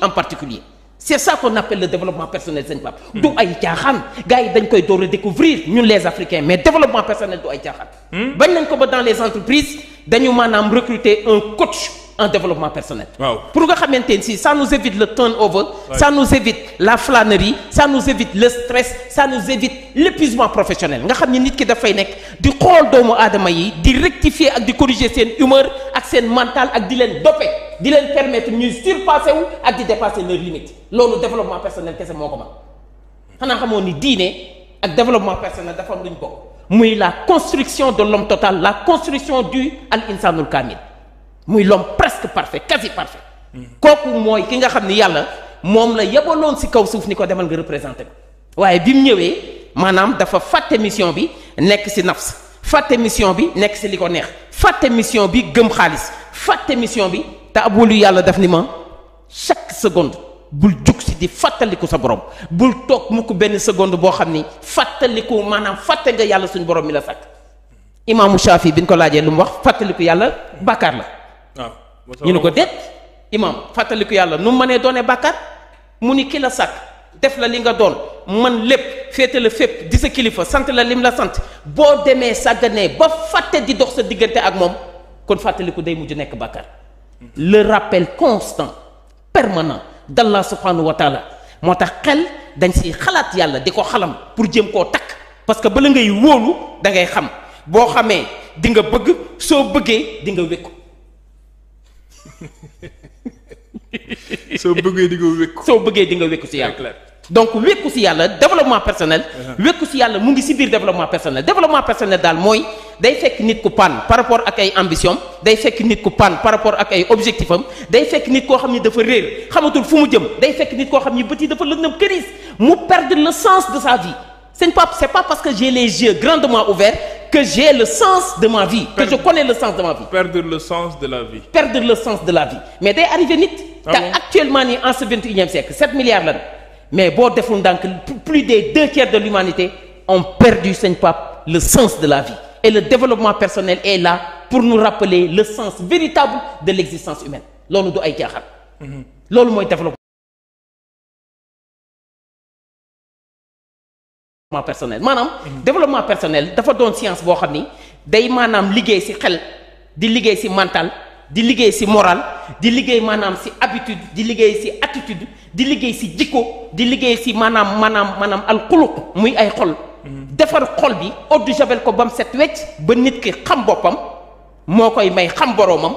en particulier c'est ça qu'on appelle le développement personnel sëñ Pape du ay caaxaan gars yi dañ koy door a découvrir ñun les Africains mais développement personnel du ay caaxaan bañ nañ ko ba dans les entreprises dañu maanaam recruter un coach en développement personnel pour nga xamante ni si ça nous évite le turnover ça nous évite la flânerie ça nous évite le stress ça nous évite l'épuisement professionnel nga xam ni nit ki dafay nekk di xool doomu aadama yi di rectifier ak di corriger seen humeur ak seen mental ak di leen doper di leen permettre ñuy surpasser wu ak di dépasser leurs limites loolu développement personnel kese moo ko mën xanaa xamoo ni diine ak développement personnel dafa am lu ñu bokk muy la construction de l'homme total la construction du al insanul kamil muy l'homme presque parfait quasi parfait kooku mooy ki nga xam ni yàlla moom la yebaloon ci kaw suuf ni ko demal nga représenté ko waaye bi mu ñëwee maanaam dafa fàtte mission bi nekk ci nafs fàtte mission bi nekk ci li ko neex fàtte mission bi gëm xaalis fàtte mission bi te abolu yàlla daf ni ma chaque seconde bul jug ci di fàttaliku sa borom bul toog mukk benn seconde boo xam ni fàttaliku maanaam fàtte nga yàlla suñu borom mi la sàkk imaamu Shafi bi ñu ko laajee lu mu wax fàttaliku yàlla bàkkaar la ñu ne ko déet imam fàttaliku yàlla nu mu mënee doonee bàkkaar mu ni ki la sàkk def la li nga doon man lépp féete la fépp di sa kilifa sant la lim la sant boo demee sàgganee ba fàtte di dox sa diggante ak moom kon fàttaliku day mujj nekk bàkkaar le rappel constant permanent d'Allah subhanahu wa taala moo tax xel dañ si xalaat yàlla di ko xalam pour jéem koo takk parce que bala ngay wóolu da ngay xam boo xamee di nga bëgg soo bëggee di nga wékku soo bëggee di nga wékku soo bëggee di nga wékku ci yàlla donc wékku ci yàlla développement personnel wékku ci yàlla mu ngi ci biir développement personnel daal mooy day fekk nit ku panne par rapport ak ay ambition day fekk nit ku panne par rapport ak ay objectif am day fekk nit koo xam ni dafa réer xamatul fu mu jëm day fekk nit koo xam ni bët yi dafa lëndëm këriis mu perdre le sens de sa vie c'est pas parce que j'ai les yeux grandement ouverts que j'ai le sens de ma vie que je connais le sens de ma vie perdre le sens de la vie mais day arrivé nit te actuellement nii en ce 21e siècle 7 milliards lan mais boo deful ndànk plus des 2/3 de l'humanité ont perdu sëñ Pape le sens de la vie et le développement personnel est là pour nous rappeler le sens véritable de l'existence humaine loolu du ay jaaxal loolu mooy développement personnel maanaam développement personnel dafa doon science boo xam ni day maanaam liggéey ci xel di liggéey ci mental di liggéey ci moral di liggéey maanaam ci habitude di liggéey ci attitude di liggéey ci jikko di liggéey ci maanaam alxuluq muy ay xol defar xol bi eau de javel ko bam set wecc ba nit ki xam boppam moo koy may xam boroomam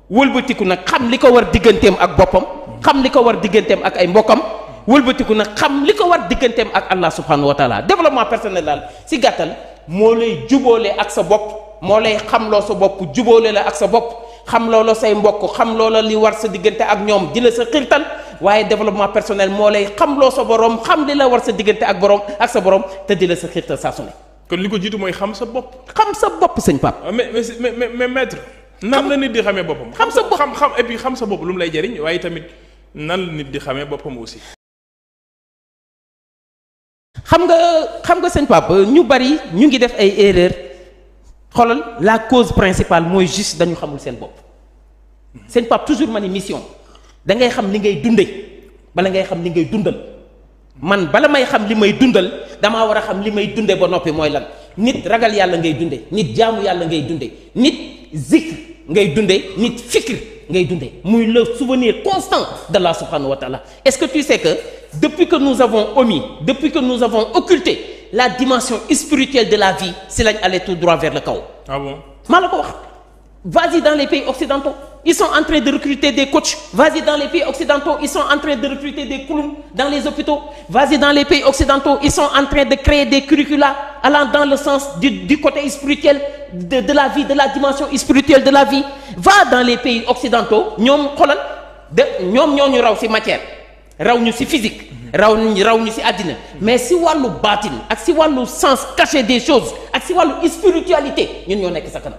wëlbatiku nag xam li ko war digganteem ak boppam xam li ko war digganteem ak ay mbokkam wëlbatiku nag xam li ko war digganteem ak Allah subhanahu wa taala développement personnel daal ci gàttal moo lay jubóole ak sa bopp moo lay xamloo sa bopp jubóole la ak sa bopp xam loola say mbokk xam loola li war sa diggante ak ñoom di la sa xirtal waaye développement personnel moo lay xamloo sa borom xam li la war sa diggante ak borom ak sa borom te di la sa xirtal saa su ne. kon li ko jiitu mooy xam sa bopp. xam sa bopp sëñ Pape. mais maître. nan la nit di xamee boppam. xam sa bopp xam et puis xam sa bopp lu mu lay jariñ waaye tamit nan la nit di xamee boppam aussi. xam nga sëñ Pape ñu bari ñu ngi def ay erreurs xoolal la cause principale mooy juste dañu xamul seen bopp sëñ Pape toujours ma ni mission da ngay xam li ngay dunde bala ngay xam li ngay dundal man bala may xam li may dundal damaa war a xam li may dunde ba noppi mooy lan nit ragal yàlla ngay dunde nit jaamu yàlla ngay dunde nit zikr ngay dunde nit fikr ngay dunde muy le souvenir constant d'Allah subhanahu wa ta'ala. Est-ce que tu sais que depuis que nous avons omis, depuis que nous avons occulté la dimension spirituelle de la vie, c'est là aller tout droit vers le chaos. Ah bon? maa la ko wax. Vas-y dans les pays occidentaux, ils sont en train de recruter des coachs. Vas-y dans les pays occidentaux, ils sont en train de recruter des clowns dans les hôpitaux. Vas-y dans les pays occidentaux, ils sont en train de créer des curricula allant dans le sens du côté spirituel de la vie, de la dimension spirituelle de la vie. Va dans les pays occidentaux, ñoom xoolal ñoom ñoo ñu raw ci matière, raw ñu ci physique, raw ñu ci àddina, mais ci wàllu baatin ak ci wàllu sens caché des choses ak ci wàllu spiritualité ñun ñoo nekk sa kanam.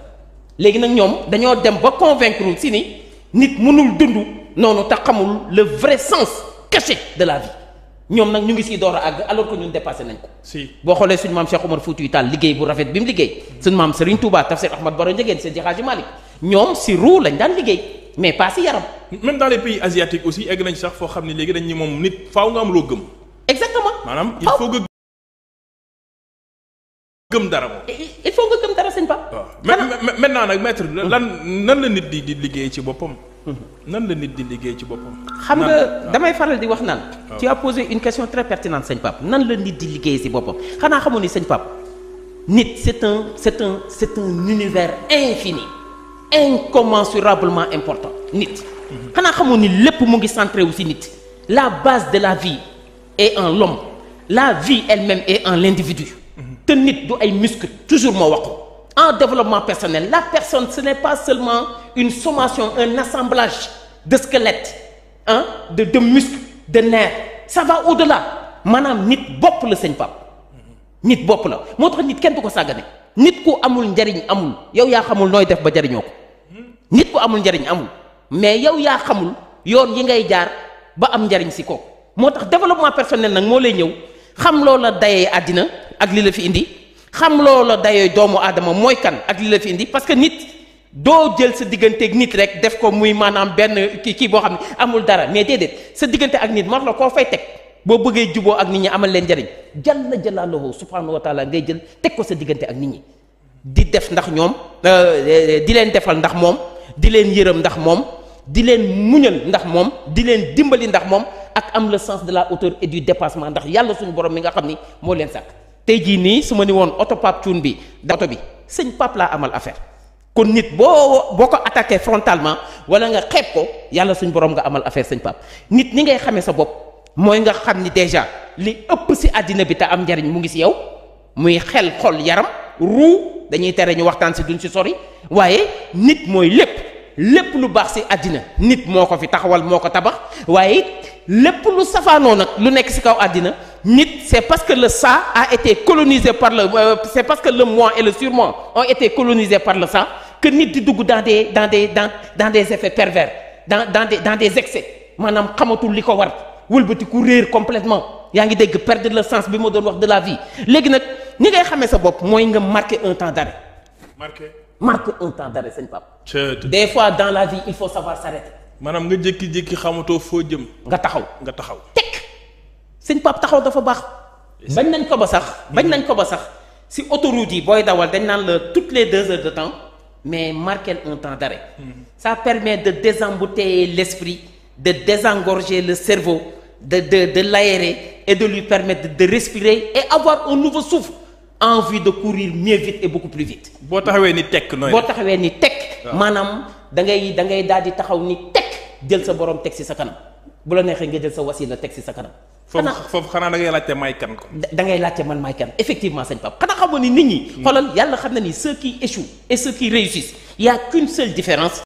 léegi nag ñoom dañoo dem ba convaincre si ni nit mënul dund noonu te xamul le vrai sens caché de la vie ñoom nag ñu ngi siy door a àgg alors que ñun dépassé nañ ko. si boo xoolee suñu maam Cheikh Omar Foutiyou Tall liggéey bu rafet bi mu liggéey suñu maam Serigne Touba Tafsir Ahmad Baro Ndiéguène Seydi Hadji Malick ñoom si ruu lañ daan liggéey mais pas si yaram. même dans les pays asiatiques aussi egg nañ sax foo xam ne léegi dañ ni moom nit faaw nga am loo gëm. exactement maanaam il faut nga gëm dara moom. il faut nga gëm dara sëñ Pape. waaw maintenant nag maître nan la nit di liggéey ci boppam. nan la nit di liggéey ci boppam. xam nga damay faral di wax naan. tu as posé une question très pertinente sëñ Pape nan la nit di liggéey ci boppam xanaa xamoon ni sëñ Pape nit c'est un univers infini incommensurablement important nit. xanaa xamoon ni lépp mu ngi centré wu ci nit. la base de la vie est en l'homme la vie elle-même est en l'individu. te nit du ay muscle toujours moo wax ko en développement personnel la personne ce n'est pas seulement une sommation un assemblage de squelettes de muscles de nerfs ça va au-delà maanaam nit bopp la sëñ Pape nit bopp la moo tax nit kenn du ko sàggane nit ku amul njariñ amul yow yaa xamul nooy def ba jariñoo ko nit ku amul njariñ amul mais yow yaa xamul yoon yi ngay jaar ba am njariñ si ko moo tax développement personnel nag moo lay ñëw xam loola dayee àddina ak li la fi indi xam loola dayee doomu aadama mooy kan ak li la fi indi parce que nit doo jël sa digganteeg nit rek def ko muy maanaam benn kii boo xam ne amul dara mais déedéet sa diggante ak nit moo tax la koo fay teg boo bëggee juboo ak nit ñi amal leen njariñ jalla jalaaluhu subhanahu wa taala ngay jël teg ko sa diggante ak nit ñi di def ndax ñoom di leen defal ndax moom di leen yërëm ndax moom di leen muñal ndax moom di leen dimbali ndax moom ak am le sens de la hauteur et du dépassement ndax yàlla suñu borom mi nga xam ni moo leen sàkk tey jii nii su ma ni woon oto Pape Thioune bi da oto bi sëñ Pape laa amal affaire kon nit boo ko attaqué frontalement wala nga xeeb ko yàlla suñu borom nga amal affaire sëñ Pape nit ni ngay xamee sa bopp mooy nga xam ni déjà li ëpp si àddina bi te am njariñ mu ngi si yow muy xel xol yaram ruu dañuy tere ñu waxtaan si duñ si sori waaye nit mooy lépp lu baax si àddina nit moo ko fi taxawal moo ko tabax waaye lépp lu safaanoo nag lu nekk si kaw àddina nit c'est parce que le ça a été colonisé par c'est parce que le moi et le surmoi ont été colonisés par le ça que nit di dugg dans des effets pervers dans des excès maanaam xamatul li ko war wëlbati ku réer complètement yaa ngi dégg perdre le sens bi ma doon wax de la vie léegi nag ni ngay xamee sa bopp mooy nga marquer un temps d'arrêt marque un temps d'arrêt sëñ Pape des fois dans la vie il faut savoir s'arrêter maanaam nga jékki-jékki xamatoo foo jëm nga taxaw teg sëñ Pape taxaw dafa baax bañ nañ ko ba sax si autoroute yi booy dawal dañ naan la toutes les 2 heures de temps mais marquer un temps d'arrêt ça permet de désembouteiller l'esprit de désengorger le cerveau de l'aérer et de lui permettre de respirer et avoir un nouveau souffle envie de courir mieux vite et beaucoup plus vite. boo taxawee ni tekk nooy boo taxawee ni tekk maanaam da ngay daal di taxaw ni tekk jël sa borom teg ci sa kanam bu la neexee nga jël sa wasila teg ci sa kanam. foofu xanaa da ngay laajte may kan ko. da ngay laajte man may kan effectivement sëñ Pape xanaa xamoon ni nit ñi. xoolal yàlla xam na ni ceux qui échouent et ceux qui réussissent il y a qu'une seule différence.